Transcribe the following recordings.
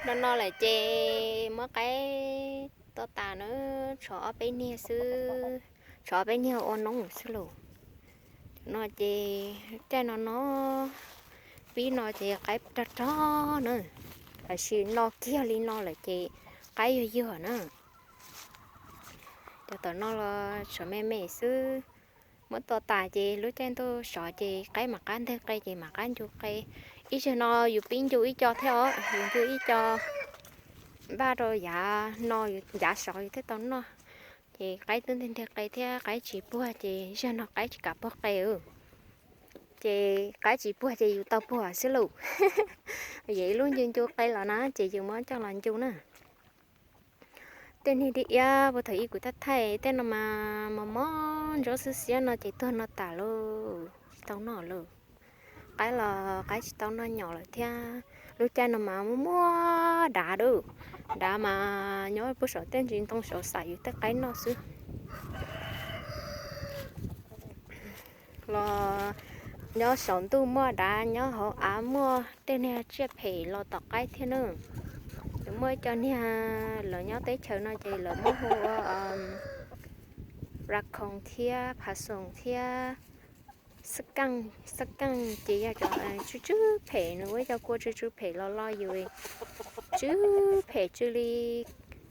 No no lawm ces muab qaib to tas na, tshuav ob peb niag xwb, tshuav ob peb niag ua noob xwb lauj. Cov no ces caij no no, pib no ces qaib rog rog na, tab sis no kiag li no lawm ces qaib yuag yuag na. Cov tom no los tshuav me me xwb. Muab to tas ces lub caij ntuj sov ces qaib mam qab nteg qe ces mam qab ncu qe. Ib zaug no yus pib ncu ib co thiab os, yus ncu ib co npaj rau yav no, yav sov yus thiaj tau noj. Ces qaib twb nteg nteg qe thiab qaib tsis puag ces zaug no qaib tsis kam puag qe. Ces qaib tsis puag ces yus tau puag xwb lauj. Yog ib lub ncu ncu qe los na ces yus muab coj los ncu na. Tej niag di iab puag thaum ub kuv thaij thaij tej no mas mos mos ntsuab xwb xiab no ces tuag no tas lauj, tsis tau noj lauj. Qaib los qaib tsis tau noj nyom lawm thiab. Lub caij no mas muaj muaj dav dub, dav mas nyob puag saum tej ntsis ntoo saum xav yus tej qaib noj xwb. Los nyob saum ntuj muaj dav, nyob hauv av muaj tej niag tsiaj phem los tom qaib thiab na. Muaj ib co niag lawv nyob teb chaws no ces lawv muab hu ua raccoon thiab possum thiab xab keej. Xab keej ces yog cov tsw tsw phem, nws ua ib co kua tsw tsw phem los lo yus tsw phem tsw li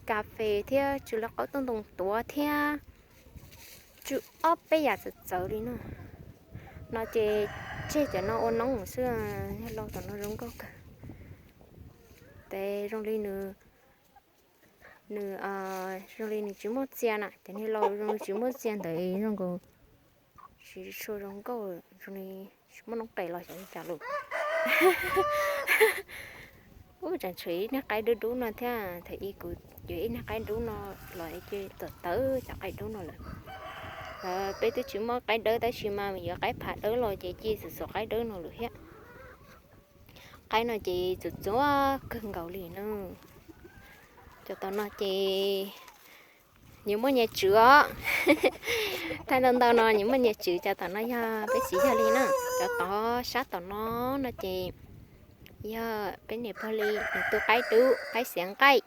kas fes thiab tsw li qaub tuaj ntoo tuav thiab tsw ob peb yam txawv txawv li no. No ces tseg cov no ua noob xwb, yog laus tom no zoo nkauj kawg. Tes zoo li nws, nws zoo li nws tsis muaj txia na, cov niag laus zoo li tsis muaj txia ntawd zoo nkaus tsis tshua zoo nkauj, zoo li tsis muaj noob qes los xyov li cas lus. Ub, tseem tshuav ib niag qaib dub dub no thiab, thaum ub kuv yuav ib niag qaib dub no los ces tawm tawm cov qaib dub no lawm. Peb twb tsis muaj qaib dawb tab sis mas yuav qaib phav dawb los ces cia txawm txhuam qaib dawb no lawm thiab. Qaib no ces txawm txhuam kawg nkaus li na. Cov tom no ces nyias muaj nyias tswv os. Thaij ntau ntau no nyias muaj nyias tswv, cov tom no yog peb txiv yawg li na. Cov tod sab tom no no ces yog peb niam pog li, nws tu qaib dub qaib xiav nqaij.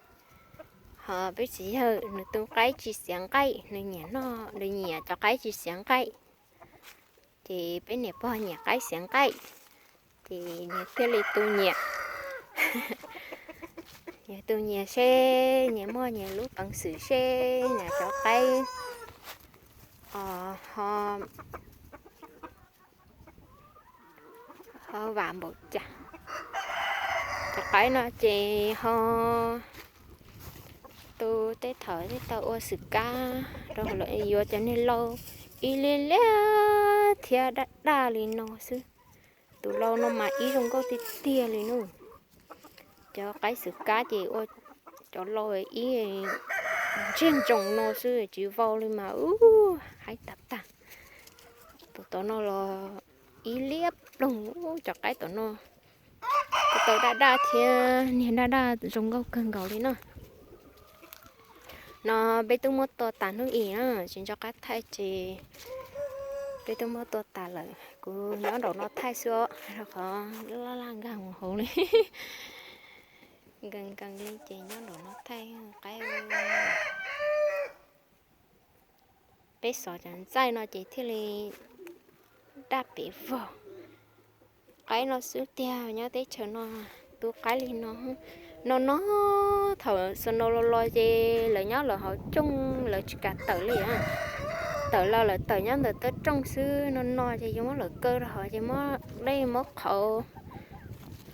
Ho peb txiv yawg nws tu qaib tsis xiav nqaij, nws nyiam noj, nws nyiam cov qaib tsis xiav nqaij. Ces peb niam pog nyiam qaib xiav nqaij, ces nyias thiaj li tu nyias. Nyias tu nyias seb nyias muaj nyias lub peev xwm seb nyias cov qaib ho, ho vam npaum cas. Cov qaib no ces ho tu tej thaum tej tau ua xwm kab rau lawv yuav cov niag lau ib liab liab thiab daj daj li no xwb. Tus lau no mas ib zoo nkauj tiag tiag li na. Cov qaib xwm kab ces ua cov lau ib ntseg ntsoos no xwb tsis vau li mas ub haib tag tag. Tus tom no los ib liab ploog, cov qaib tom no tau daj daj thiab niag daj daj zoo nkauj kawg nkaus li na. No peb twb muab tua tas hnub ib na, tsis nco qab thaij ces peb twb muab tua tas lawm. Kuv nyob nraum no thaij xwb os, rau qhov laj laj nkag mus hauv li. Nkees nkees li ces nyob nraum no thaij qaib. Peb xov cov ntxaij no ces thiaj li daj pem vog. Qaib no xwb tiag, nyob teb chaws no tu qaib li no. No no thaum snow los los ces lawv nyob lawv hauv cooj lawv tsis kam tawm li. Tawm los lawv tawm nyob ntawm tawb rooj xwb, no no ces yus muab lawv kaw rau hauv ces muab dej muab qhauv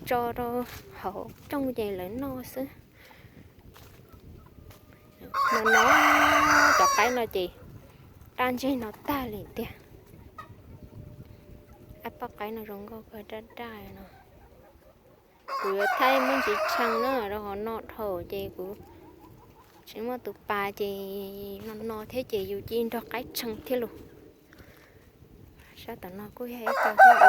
tso rau hauv cooj ces lawv noj xwb. No no cov qaib no ces daj ntseg no tag li tiag. Ab, poj qaib no zoo nkauj kawg, daj daj no. Kuv yuav thaij muaj ntsis tshee na, rau qhov no dhau ces kuv tsis muaj tus pas ces no no thiab ces yus cia nrog qaib tshee thiab lus. Sab tom no kuj yog ib co thiab.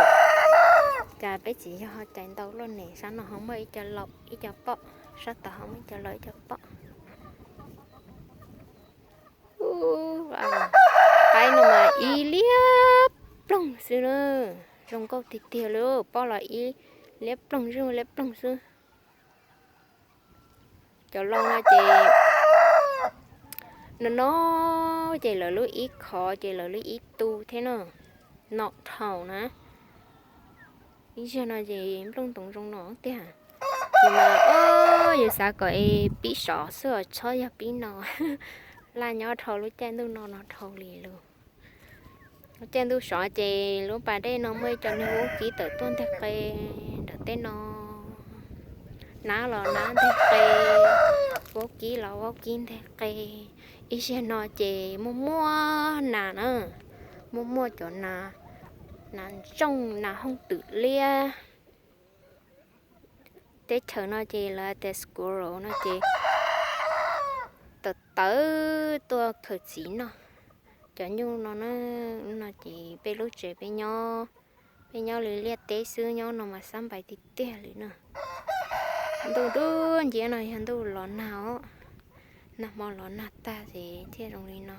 Cas peb txiv yawg ho cais ntau luaj ne, sab no ho muaj ib co laus ib co poj, sab tod ho muaj ib co laus ib co poj. Qaib no mas ib liab ploog xwb na, zoo nkauj tiag tiag li, poj los ib liab ploog, zuj liab ploog xwb. Cov laus no ces no no ces lawv lub ib qho ces lawv lub ib tu thiab no, no dhau na. Ib zaug no ces nplooj ntoos zoo no tiag. Yus mas, yus xav kom es pib sov xwb os, txhob yog pib no. Laj nyob dhau lub caij ntuj no no dhau li lawm. Lub caij ntuj sov ces lub pas dej no muaj ib co niag vaub kib tawm tuaj nteg qe nram tej no. Nab los nab nteg qe, vaub kib los vaub kib nteg qe. Ib zaug no ces muaj muaj nas na, muaj muaj cov nas, nas ntsooj, nas hooj twm liab. Teb chaws no ces lawv tias squirrel no ces tawm tawm tuaj khaws txiv noj. Cov nyuj no na, no ces peb lub tsev peb nyob, peb nyob li liaj teb xwb, nyob no mas xab npais tiag tiag li na. Ntuj dub nciab no yog ntuj los nag os, nag hmo los nag tag ces thiaj zoo li no.